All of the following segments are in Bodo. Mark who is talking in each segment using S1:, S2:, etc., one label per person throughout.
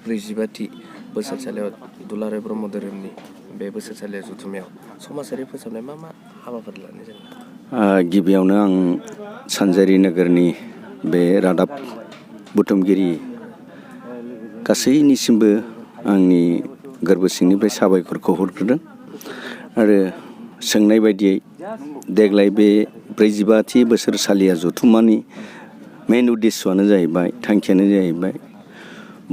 S1: ब्रैजिबाथि बोसोरसालियाव दुलाराय ब्रह्म धोरोमनि बे बोसोरसालिया जथुम्मायाव समाजारि फोसाबनाय मा हाबाफारि लानाय जादों?
S2: गिबियावनो आं सानजारि नोगोरनि बे रादाब बुथुमगिरि गासैनिसिमबो आंनि गोरबो सिंनिफ्राय साबायखरखौ हरग्रोदों आरो सोंनाय बायदियै देग्लाय बे 44थि बोसोरसालिया जथुम्मानि मेन उद्देश्यआनो जाहैबाय थांखियानो जाहैबाय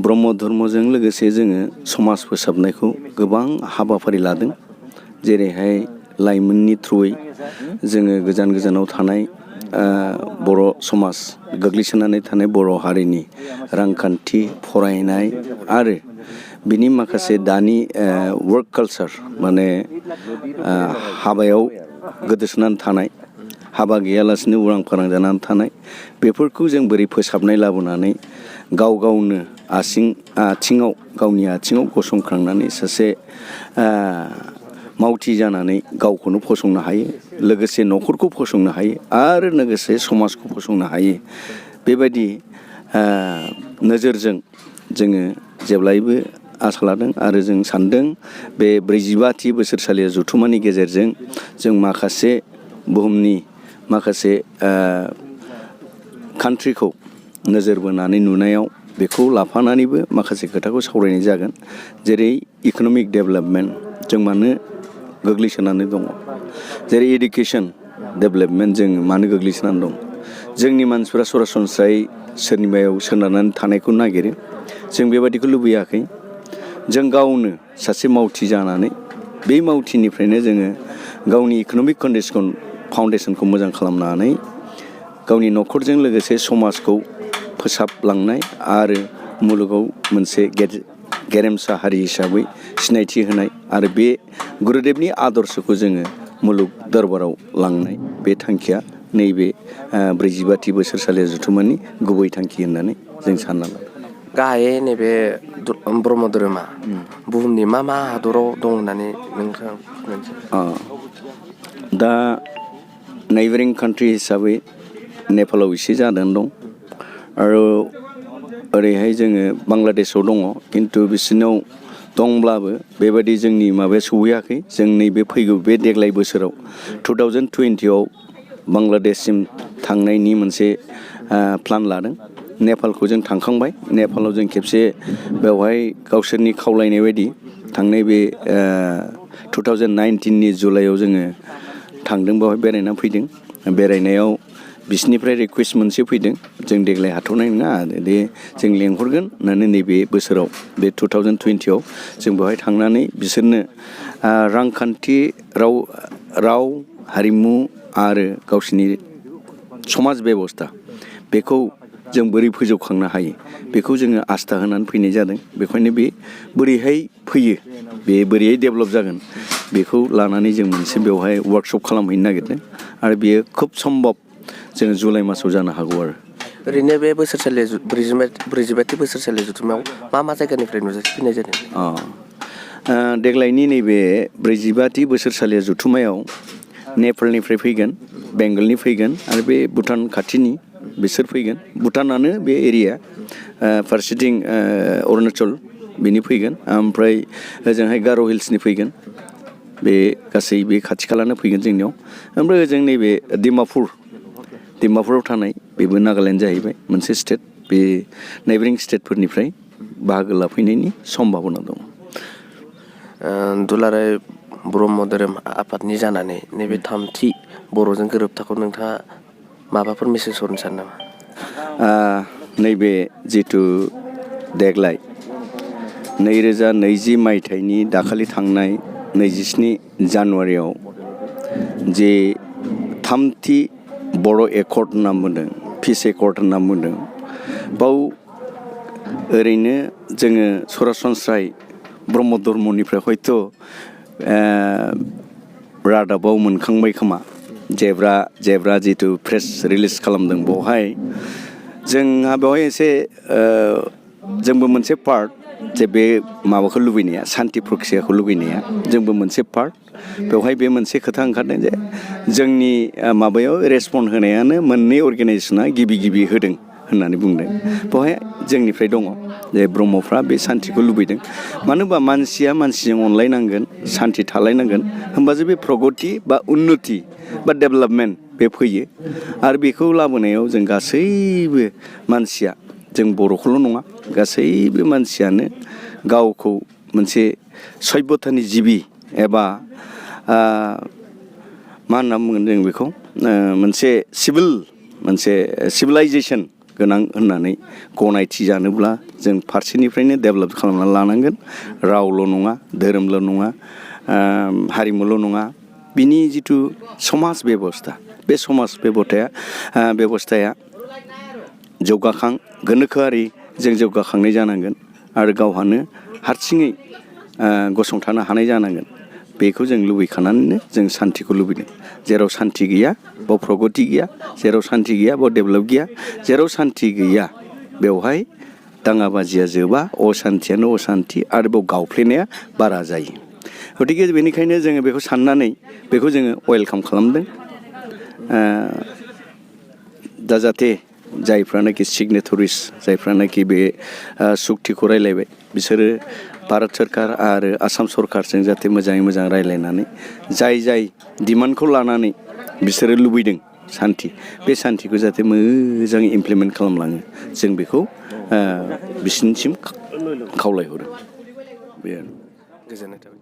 S2: ब्रह्म धर्मजों लोगोसे जोङो समाज फोसाबनायखौ गोबां हाबाफारि लादों। जेरैहाय लाइमोननि थ्रुयै जोङो गोजानाव थानाय बर' समाज गोग्लैसोनानै थानाय बर' हारिनि रांखान्थि फरायनाय आरो बिनि माखासे दानि वर्क कालचार माने हाबायाव गोदोसोनानै थानाय हाबा गैयालासिनो उरां फारां जानानै थानाय बेफोरखौ जों बोरै फोसाबनाय लाबोनानै गावनो गावनि आथिङाव गसंखांनानै सासे मावथि जानानै गावखौनो फसंनो हायो, लोगोसे न'खरखौ फसंनो हायो आरो लोगोसे समाजखौ फसंनो हायो। बेबायदि नोजोरजों जोङो जेब्लायबो आसा लादों आरो जों सानदों बे 44थि बोसोरसालिया जथुम्मानि गेजेरजों जों माखासे बुहुमनि माखासे कान्ट्रिखौ नोजोर बोनानै नुनायाव बेखौ लाफानानैबो माखासे खोथाखौ सावरायनाय जागोन। जेरै इक'नमिक डेभेलपमेन्ट जों मानो गोग्लैसोनानै दङ, जेरै इडुकेसन डेभेलपमेन्ट जों मानो गोग्लैसोनानै दं। जोंनि मानसिफोरा सरासनस्रायै सोरनिबायाव सोनारनानै थानायखौ नागिरो, जों बेबादिखौ लुबैयाखै। जों गावनो सासे मावथि जानानै बे मावथिनिफ्रायनो जोङो गावनि इक'नमिक फाउन्डेसनखौ मोजां खालामनानै गावनि न'खरजों लोगोसे समाजखौ फोसाबलांनाय आरो मुलुगाव मोनसे गेरेमसा हारि हिसाबै सिनायथि होनाय आरो बे गुरुदेबनि आदर्शखौ जोङो मुलुग दरबाराव लांनाय, बे थांखिया नैबे 44थि बोसोरसालिया जथुम्मानि गुबै थांखि होननानै जों सानना लादों।
S1: गाहायै नैबे ब्रह्म धोरोमा बुहुमनि मा हादराव दं होननानै नोंथाङा मिथियो?
S2: दा नाइबारिं कान्ट्रि हिसाबै नेपालाव एसे जानानै दं आरो ओरैहाय जोङो बांलादेशआव दङ, खिन्थु बिसोरनाव दंब्लाबो बेबायदि जोंनि माबाया सौहैयाखै। जों नैबे फैगौ बे देग्लाय बोसोराव 2020आव बांलादेशसिम थांनायनि मोनसे प्लान लादों। नेपालखौ जों थांखांबाय, नेपालाव जों खेबसे बेवहाय गावसोरनि खावलायनाय बायदि थांनाय बे 2019नि जुलाइआव जोङो थांदों, बेवहाय बेरायना फैदों। बेरायनायाव बिसोरनिफ्राय रिकुवेस्ट मोनसे फैदों, जों देग्लाय हाथ'नाय नङा दे जों लेंहरगोन होननानै नैबे बोसोराव बे 2020आव जों बेवहाय थांनानै बिसोरनो रांखान्थि राव हारिमु आरो गावसोरनि समाज बेबस्था बेखौ जों बोरै फोजौखांनो हायो बेखौ जोङो आस्था होनानै फैनाय जादों। बेखायनो बे बोरैहाय फैयो, बे बोरैहाय डेभेलप जागोन बेखौ लानानै जों मोनसे बेवहाय वार्कशप खालामहैनो नागिरदों आरो बेयो खोब सम्भब जोङो जुलाइ मासाव जानो हागौ। आरो
S1: ओरैनो बे बोसोरसालिया 44थि बोसोरसालिया जथुम्मायाव मा जायगानिफ्राय नुजाथिफैनाय जादों?
S2: देग्लायनि नैबे 44थि बोसोरसालिया जथुम्मायाव नेपालनिफ्राय फैगोन, बेंगलनि फैगोन आरो बे भुटान खाथिनि बिसोर फैगोन। भुटानानो बे एरिया, फारसेथिं अरुणाचल बिनि फैगोन, ओमफ्राय ओजोंहाय गार' हिल्सनि फैगोन। बे गासै बे खाथि खालानो फैगोन जोंनियाव। ओमफ्राय ओजों नैबे डिमापुराव थानाय बेबो नागालेण्ड जाहैबाय मोनसे स्टेट, बे नाइबारिं स्टेटफोरनिफ्राय बाहागो लाफैनायनि सम्भाबना दं।
S1: दुलाराय ब्रह्म धोरोम आफादनि जानानै नैबे थामथि बर'जों गोरोबथाखौ नोंथाङा माबाफोर मेसेज हरनो सानो नामा?
S2: नैबे जिथु देग्लाय 2020 मायथाइनि दाखालि थांनाय 27 जानुवारियाव जे थामथि बर' एकर्ड होनना बुंदों, पिस एकर्ड होनना बुंदों, बाव ओरैनो जोङो सरासनस्रायै ब्रह्म धर्मनिफ्राय हयथ' रादाबाव मोनखांबाय खोमा, जेब्रा जिथु प्रेस रिलिज खालामदों बेवहाय जोंहा बेवहाय एसे जोंबो मोनसे पार्ट, जे बे माबाखौ लुबैनाया सान्ति प्रक्रियाखौ लुबैनाया जोंबो मोनसे पार्ट। बेवहाय बे मोनसे खोथा ओंखारदों जे जोंनि माबायाव रेसपन्ड होनायानो मोननै अर्गेनाइजेसना गिबि होदों होननानै बुंदों बेवहाय जोंनिफ्राय दङ जे ब्रह्मफ्रा बे सान्थिखौ लुबैदों मानो होनबा मानसिया मानसिजों अनलायनांगोन सान्थि थालायनांगोन होमबासो बे प्रगति बा उन्नति बा डेभेलपमेन्ट बे फैयो आरो बेखौ लाबोनायाव जों गासैबो मानसिया जों बर'खौल' नङा गासैबो मानसियानो गावखौ मोनसे सभ्यतानि जिबि एबा मा होनना बुंगोन जों बेखौ मोनसे सिभिलाइजेसन गोनां होननानै गनायथि जानोब्ला जों फारसेनिफ्रायनो डेभेलप खालामना लानांगोन रावल' नङा धोरोमल' नङा हारिमुल' नङा बिनि जिथु समाज बेबस्था बे समाज बेबस्थाया जौगाखां गोनोखोआरि जों जौगाखांनाय जानांगोन आरो गावहानो हारसिङै गसंथानो हानाय जानांगोन बेखौ जों लुबैखानानैनो जों सान्थिखौ लुबैदों जेराव सान्थि गैया बाव प्रगति गैया जेराव सान्थि गैया बाव डेभेलप गैया जेराव सान्थि गैया बेवहाय दाङाबाजिया जोबा असान्थियानो असान्थि आरो बेव गावफ्लेनाया बारा जायो गतिके बेनिखायनो जोङो बेखौ साननानै बेखौ जोङो वेलकाम खालामदों दा जाहाथे जायफ्रानाखि सिगनेटरिस जायफ्रानाखि बे सुक्तिखौ रायलायबाय बिसोरो भारत सरकार आरो आसाम सरकारजों जाहाथे मोजाङै मोजां रायलायनानै जाय डिमान्डखौ लानानै बिसोरो लुबैदों सान्थि बे सान्थिखौ जाहाथे मोजाङै इमप्लिमेन्ट खालामलाङो जों बेखौ बिसिनिसिम खावलायहरो बे
S1: गोजोननाय थाबाय